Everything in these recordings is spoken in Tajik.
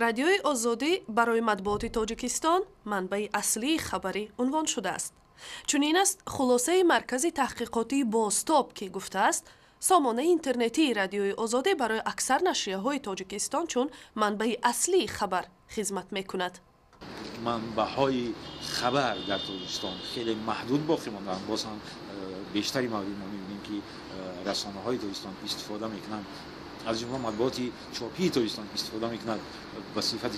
Радиои Озодӣ барои матбуоти Тоҷикистон манбаи аслии хабарӣ унвон шудааст. Чунин аст хулосаи Маркази таҳқиқотии «Бозтоб», ки гуфтааст, сомонаи интернетии Радиои Озодӣ барои аксар нашрияҳои Тоҷикистон чун манбаи аслии хабар хизмат мекунад. Манбаъҳои хабар дар Тоҷикистон хеле маҳдуд боқӣ мондаанд. Боз ҳам бештари маврид мо мебинем, ки расонаҳои Тоҷикистон истифода мекунанд, аз ҷумла матбуоти чопии Тоҷикистон истифода мекунад ба сифати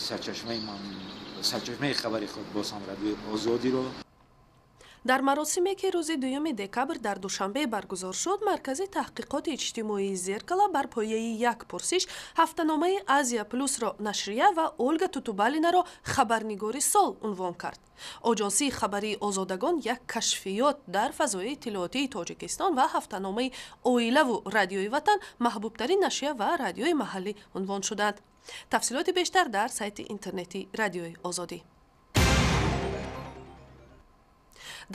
сарчашмаи хабари худ боз ҳам Радиои Озодиро. Дар маросиме, ки рӯзи 2 декабр дар Душанбе баргузор шуд, Маркази таҳқиқоти иҷтимоии «Зеркало» бар пояи як пурсиш ҳафтаномаи «Азия Плюсро» нашрия ва Ольга Тутубалинаро хабарнигори сол унвон кард. Оҷонсии хабарии «Озодагон» як кашфиёт дар фазои иттилоотии Тоҷикистон ва ҳафтаномаи «Оилаву» Радиои Ватан маҳбубтарин нашрия ва радиои маҳаллӣ унвон шуданд. Тафсилоти бештар дар сайти интернетии Радиои Озодӣ.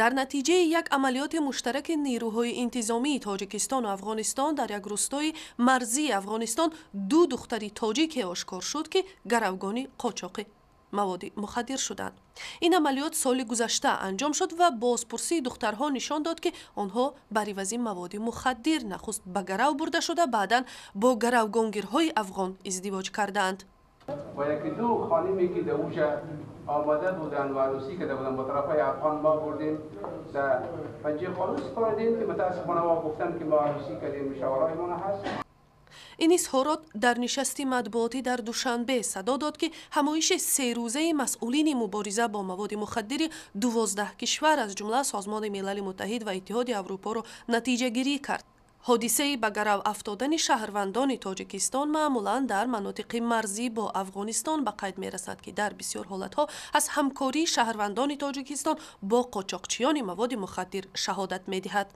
Дар натиҷаи як амалиёти муштараки нерӯҳои интизомии Тоҷикистону Афғонистон дар як рӯстои марзии Афғонистон ду духтари тоҷике ошкор шуд, ки гаравгони қочоқи маводи мухаддир шуданд. Ин амалиёт соли гузашта анҷом шуд ва бозпурсии духтарҳо нишон дод, ки онҳо бар ивази маводи мухаддир нахуст ба гарав бурда шуда, баъдан бо гаравгонгирҳои афғон издивоҷ кардаанд. و یکی دو خانمی که در اونجا آمده بودن و عروسی کرده بودن با طرف های افغان، ما بردیم در پنجه قانون سپاردیم که متاسفانه ما گفتن که ما عروسی کردیم، مشاورای ما هست. Ин изҳорот дар нишасти матбуотӣ дар Душанбе садо дод, ки ҳамоиши серӯзаи масъулини мубориза бо маводи мухаддири 12 кишвар, аз ҷумла Созмони Милали Муттаҳид ва Иттиҳоди Аврупоро натиҷагирӣ кард. Ҳодисаи ба гарав афтодани шаҳрвандони Тоҷикистон маъмулан дар манотиқи марзӣ бо Афғонистон ба қайд мерасад, ки дар бисёр ҳолатҳо аз ҳамкории шаҳрвандони Тоҷикистон бо қочоқчиёни маводи мухаддир шаҳодат медиҳад.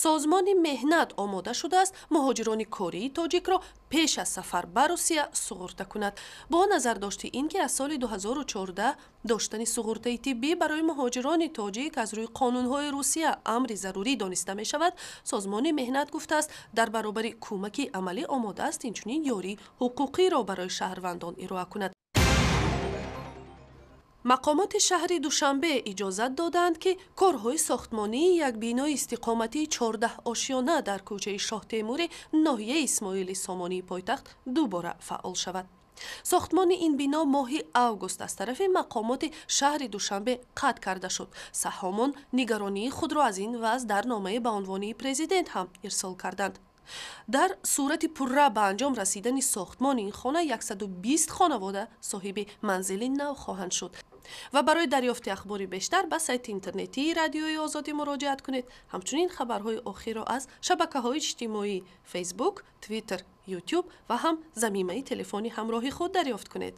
Созмони меҳнат омода шудааст муҳоҷирони кории тоҷикро пеш аз сафар ба Русия суғурта кунад. Бо назардошти ин ки аз соли 2014 доштани суғуртаи тиббӣ барои муҳоҷирони тоҷик аз рӯи қонунҳои Русия амри зарурӣ дониста мешавад, Созмони меҳнат гуфтааст, дар баробари кӯмаки амалӣ омода аст инчунин ёрии ҳуқуқиро барои шаҳрвандон ироа кунад. Мақомоти шаҳри Душанбе иҷозат доданд, ки корҳои сохтмонии як бинои истиқоматии 14 ошёна дар кӯчаи Шоҳтемури ноҳияи Исмоили Сомонии пойтахт дубора фаъол шавад. Сохтмони ин бино моҳи август аз тарафи мақомоти шаҳри Душанбе қатъ карда шуд. Саҳҳомон нигаронии худро аз ин вазъ дар номае ба унвони президент ҳам ирсол карданд. Дар сурати пурра ба анҷом расидани сохтмони ин хона 120 хонавода соҳиби манзили нав хоҳанд шуд. Ва барои дарёфти ахбори бештар ба сайти интернетии Радиои Озодӣ муроҷиат кунед. Ҳамчунин хабарҳои охирро аз шабакаҳои иҷтимоӣ: Фейсбук, Твиттер, Ютуб ва ҳам замимаи телефони ҳамроҳи худ дарёфт кунед.